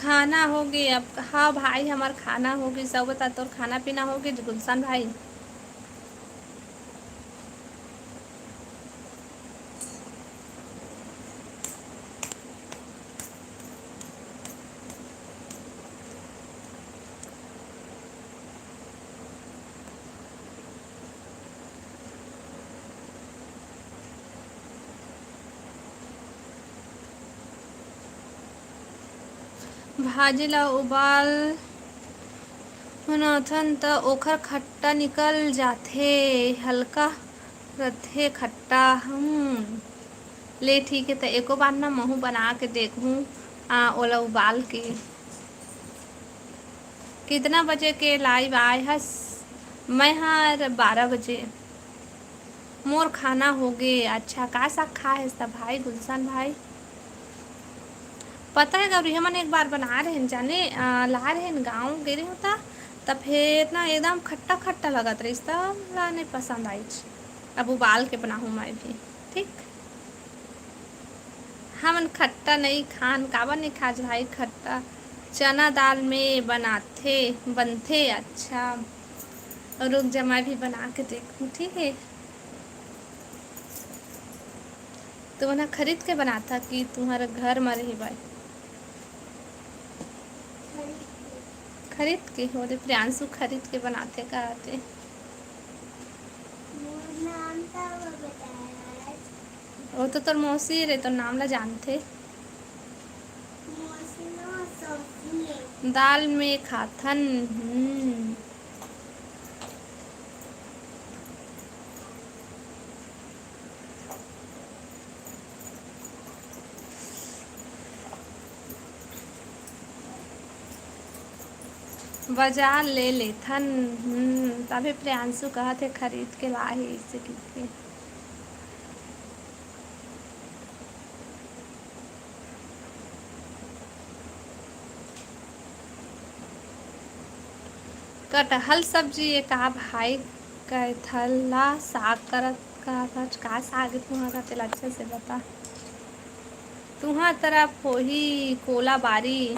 खाना होगे अब। हाँ भाई, हमर खाना होगे। सब बता, तोर खाना पीना होगे गुलशन भाई? भाजी ला उबाल बनाथन त ओखर खट्टा निकल जाथे, हल्का रथे खट्टा। हम्म, ले ठीक हे, त एको बार ना महू बना के देखहूँ, आ, ओला उबाल के। कितना बजे के live आए हस? मैं हर बारह बजे। मोर खाना होगे। अच्छा, का साग खाए हस त भाई गुलशन भाई? पता है गौरी, हमन एक बार बनाए रहेन जाने, अ, लाए रहेन, गाँव गे रहेन त, त फेर ना एकदम खट्टा खट्टा लगत रहिस, त मोला नहीं पसंद आइस। अब उबाल के बनाहूँ मैं भी, ठीक? हमन खट्टा नहीं खान, काबर नहीं खास भाई खट्टा? चना दाल में बनाथे, बनथे। अच्छा, रुक जा, मैं भी बना के देखहूँ, ठीक है? तुमन ह खरीद के बनाथा कि तुम्हर घर म रहे बर? खरीद के हो रे, प्रियांशु खरीद के बनाथे कहथे। मोर नाम का वो बताया है। वो तो तोर मौसी रे, तोर नाम ला जानथे। मौसी ना सौसी है। दाल में खाथन। हम्म। बजार ले लेथन। हम्म, तभे प्रियांशु कहत हे खरीद के लाही, अइसे कहिके। कटहल सब्जी ये का भाई? कैथला साग करत का, का साग हे तुँहर का, तेला अच्छा से बता। तुँहर तरफ होही कोलाबारी?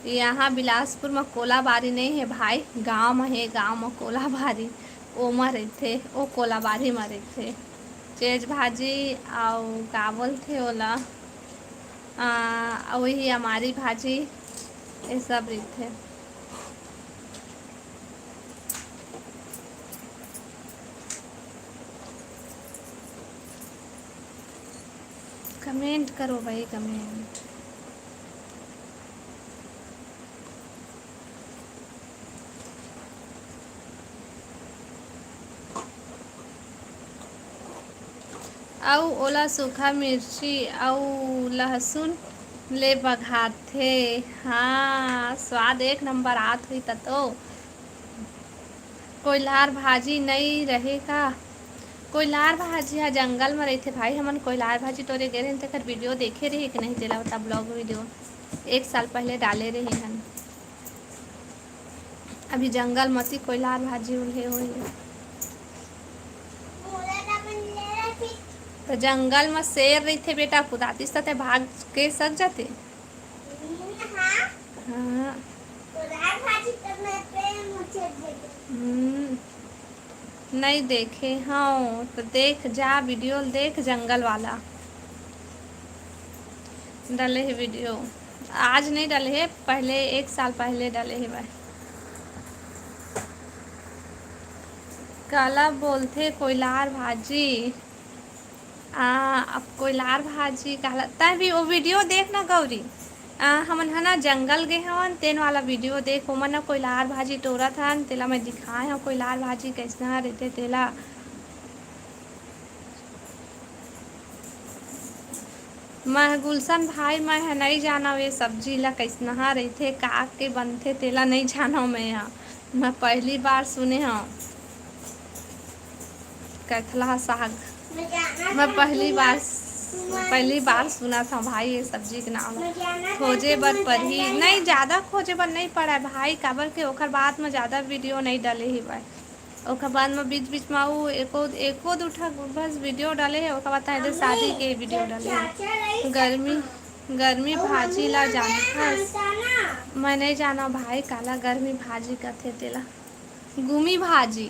यहाँ बिलासपुर म कोलाबारी नहीं हे भाई, गाँव म हे, गाँव म कोलाबारी ओमा रहिथे, ओ कोलाबारी म रहिथे। चेच भाजी अउ का बोलथे ओला, आ, अउ वही अमारी भाजी, ये सब रहिथे। Comment करो भाई, comment। अउ ओला सूखा मिर्ची अउ लहसुन ले बघारथे। हाँ, स्वाद एक नंबर आत होही त तो। कोइलार भाजी नई रहे का? कोइलार भाजी हा जंगल म रहिथे भाई। हमन कोइलार भाजी टोरे गे रहेन, तेकर video देखे रहे कि नहीं, तेला बता, vlog video एक साल पहले डाले रहे हन। अभी जंगल मती कोइलार भाजी उल्हे होही। त जंगल म शेर रहिथे बेटा, कुदातिस त ते भाग के सक जाते। हाँ। हम्म। नहीं देखे हव त देख जा, video देख जंगल वाला। डले हे video, आज नहीं डले हे, पहले एक साल पहले डले हे भाई। काला बोलथे कोइलार भाजी। आ, अब कोइलार भाजी काला, तैं भी वो video देख ना गौरी। आ, हमन ह ना जंगल गे हवन, तेन वाला video देख, ओमन ना कोइलार भाजी टोरत हन, तेला मैं दिखाए हव कोइलार भाजी कइसना रहिथे तेला। मैं गुलशन भाई, मैं ह नई जानव ये सब्जी ला कइसनहा रहिथे, का के बनथे, तेला नई जानव मैं ह। मैं पहली बार सुने हव कैथला साग। मैं पहली बार, पहली बार सुनत हव भाई ये सब्जी के नाम। खोजे बर परही। नहीं, ज़्यादा खोजे बर नहीं पड़े भाई, काबर के ओखर बाद में ज़्यादा video नहीं डले ही भाई। ओकर बाद म बीच-बीच म अउ एको, एको दू ठक बस video डाले हे, ओकर बाद तहाँ एदे शादी के video डाले हे। गर्मी, गरमी भाजी ला जानथस? मैं नइ जानव भाई, काला गरमी भाजी कथे तेला। गुमी भाजी,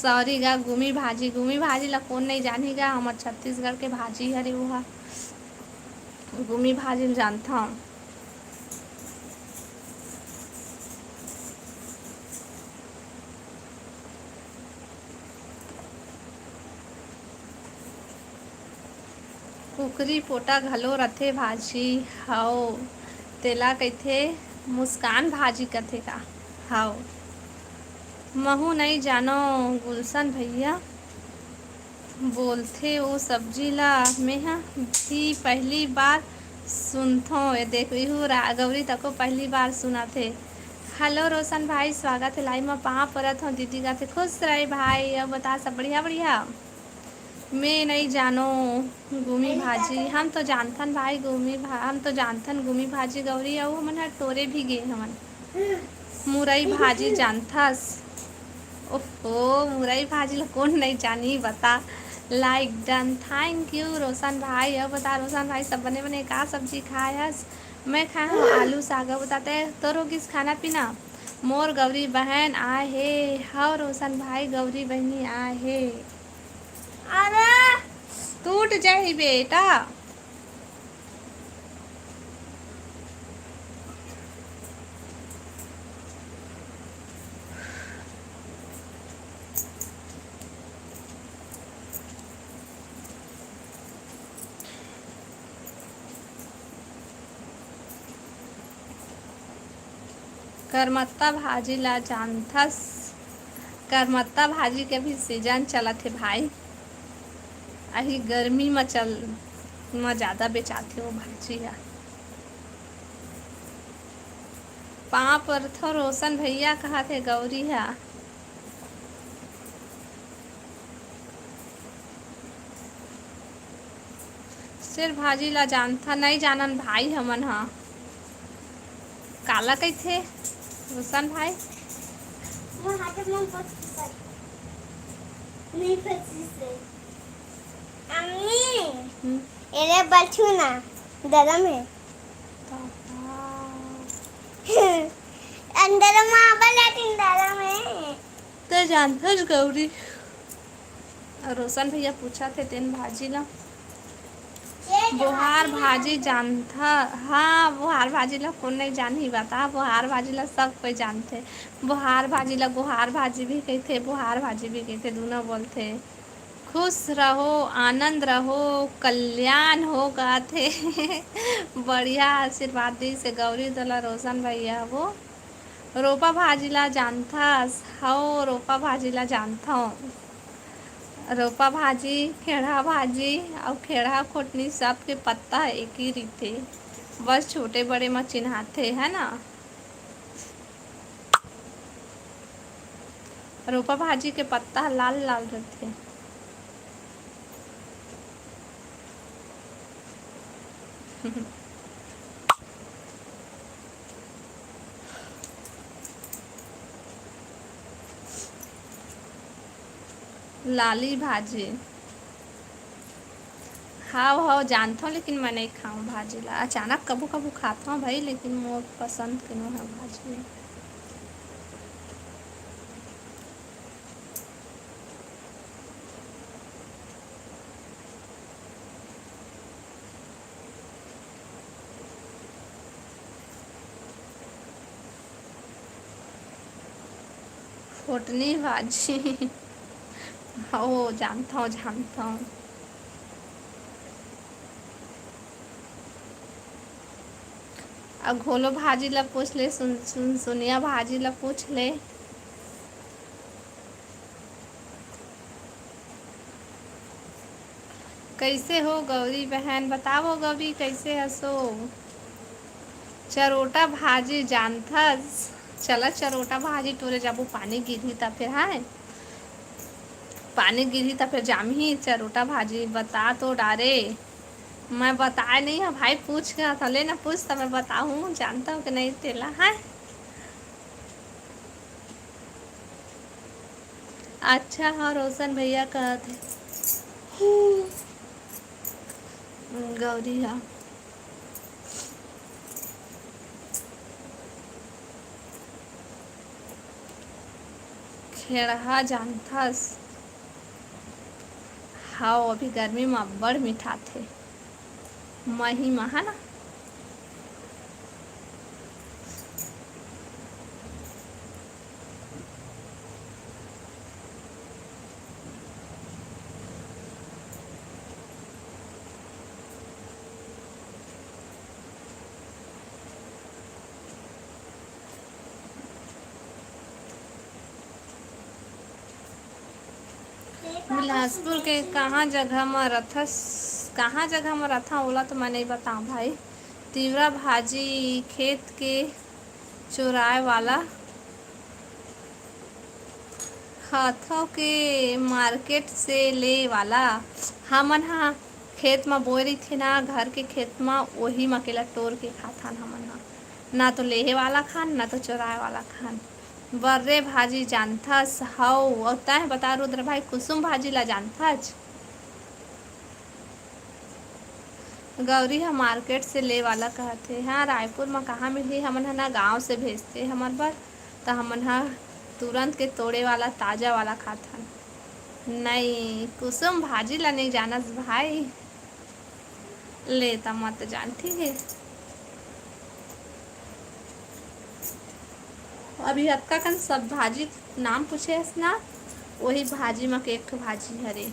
सॉरी गा, गुमी भाजी। गुमी भाजी ला कोन नइ जानही गा, हमर छत्तीसगढ़ के भाजी हरे वो हा। गुमी भाजी ल जानथव। कुकरी पोटा घलो रथे भाजी। हव, तेला कहिथे मुस्कान भाजी कथे का? हव, महू नइ जानव गुलशन भैया। बोलथे ओ सब्जी ला। मेहा भी पहली बार सुनथों। ये देख, इहू रा-, गौरी तको पहली बार सुनाथे। हेलो रोशन भाई, स्वागत हे live मा। पाँव परत हों दीदी गाथे, खुश रहे भाई। अब बता, सब बढ़िया? बढ़िया। मैं नइ जानो गुमी भाजी, हम तो जानथन भाई गुमी भा-, हम तो जानथन गुमी भाजी गौरी, अउ हमन ह टोरे भी गे हवन। मुरई भाजी जानथस? ओहो, मुरई भाजी ला कोन नइ जानी, बता। Like done, thank you रोशन भाई। अब बता रोशन भाई, सब बने बने, का सब्जी खाए हस? मैं खाए हूँ आलू साग। अब बताते तोर हो गिस खाना पीना? मोर गौरी बहन आए हे। हव रोशन भाई, गौरी बहनी आए हे। अरे, टूट जाही बेटा। करमत्ता भाजी ला जानथस? करमत्ता भाजी के भी season चलत हे भाई। अही गर्मी म चल, म जादा बेचाथे वो भाजी ह। पाँव परथों रोशन भैया, कहत हे गौरी ह। सेर भाजी ला जानथा? नइ जानन भाई हमन ह। काला कहिथे रोशन भाई? मोर हाथे म पच्चीस हे। नहीं, पच्चीस हे। अम्मी, हम्म। एरे बलछू ना, दरम हे। अंदर म आबा लातिन दरम हे। ते जानथस गौरी? रोशन भैया पूछत हे तेन भाजी ला। बोहार भाजी जानथा? हाँ, बोहार भाजी ला कोन नइ जानही बता, बोहार भाजी ला सब कोई जानथे। बोहार भाजी ला गोहार भाजी भी कहिथे, बोहार भाजी भी कहिथे, दूनों बोलथे। खुश रहो, आनंद रहो, कल्याण हो, कथे। बढ़िया आशीर्वाद दिस हे गौरी तोला रोशन भैया वो। रोपा भाजी ला जानथस? हव, रोपा भाजी ला जानथंव। रोपा भाजी, खेड़हा भाजी अउ खेड़हा खोटनी सबके पत्ता ह एके रहिथे, बस छोटे बड़े म चिन्हाथे, है ना? रोपा भाजी के पत्ता ह लाल लाल रहिथे। लाली भाजी। हाव, हाव, जानथंव, लेकिन मैं नइ खांव भाजी ला। अचानक कभू-कभू खाथंव भाई, लेकिन मोर पसंद के नोहे भाजी। फोटनी भाजी। हो, जानथंव, जानथंव। अब घोलो भाजी ला पूछ ले, सुन, सुन, सुनिया भाजी ला पूछ ले। कइसे हो गौरी बहन? बतावो गौरी, कइसे हसो? चरोटा भाजी जानथस? चला चरोटा भाजी टोरे जाबो, पानी गिरही त फेर, हाय, पानी गिरही त फेर जामही चरोटा भाजी। बता तो डारे, मैं बताए नइ हंव भाई, पूछ के हंव, ले ना पूछ त मैं बताहूं, जानथंव कि नइ तेला, हाय। अच्छा, हाँ, रोशन भैया कहत हे। गौरी हा। ढेड़हा जानथस? हव, अभी गर्मी म अब्बड़ मिठाथे। मही म, है ना? बिलासपुर के कहाँ जगह म रथस, कहाँ जगह म रथा, ओला तो मैं नइ बताऊँ भाई। तिवरा भाजी खेत के चोराए वाला, हाथों के मार्केट से ले वाला। हमन ह खेत म बोए रहिथे ना, घर के खेत म, ओही म केला टोर के खाथन हमन ह। ना तो लेहे वाला खान, ना तो चोराए वाला खान। बर्रे भाजी जानथस? हव। अउ तैं बता रुद्र भाई, कुसुम भाजी ला जानथच? गौरी ह मार्केट से ले वाला कहत हे। हाँ, रायपुर म कहाँ मिलही? हमन ह ना गाँव से भेजथे हमर बर, त हमन ह तुरंत के तोड़े वाला, ताजा वाला खाथन। नई, कुसुम भाजी ला नई जानस भाई? ले त मत जान, ठीक हे। अभी अतका कन सब भाजी नाम पूछे हस ना, वही भाजी म के एक ठो भाजी हरे।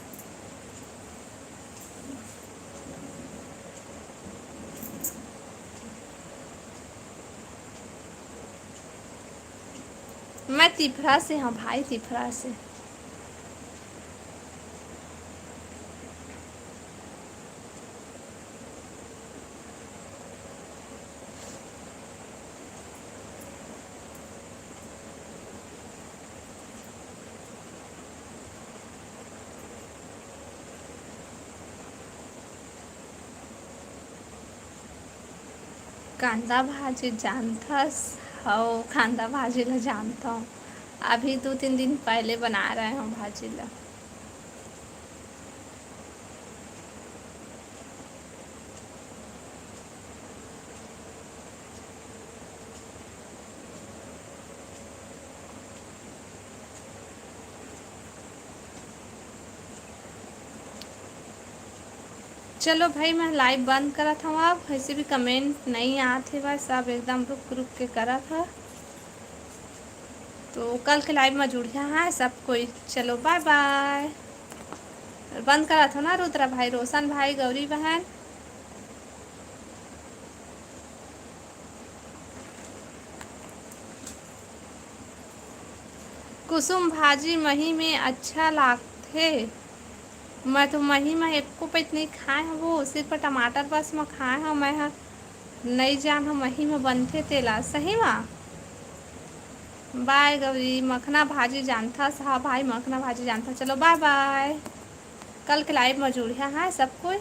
मैं तिफरा से हूँ भाई, तिफरा से। कांदा भाजी जानथस? हव, कांदा भाजी ला जानथव। अभी दू तीन दिन पहले बना रहे हूँ भाजी ला। चलो भाई, मैं लाइव बंद करत हूँ। अब वैसे भी कमेंट नहीं आत हे, बस अब एकदम रुक रुक के करत ह। तो कल के लाइव में जुड़िया है सब कोई। चलो बाय बाय। बंद करत हो ना रुद्रा भाई, रोशन भाई, गौरी बहन। कुसुम भाजी मही में अच्छा लागथे। मैं तो मही में एको पइत नहीं खाए हवो, सिर्फ टमाटर बस में खाए हव। मैं ह नई जान हव मही में बनथे तेला सही मा। बाय गौरी, मखना भाजी जानथस? हाँ भाई, मखना भाजी जानथस। चलो बाय बाय, कल के लाइव में जुड़िया है सब कोई।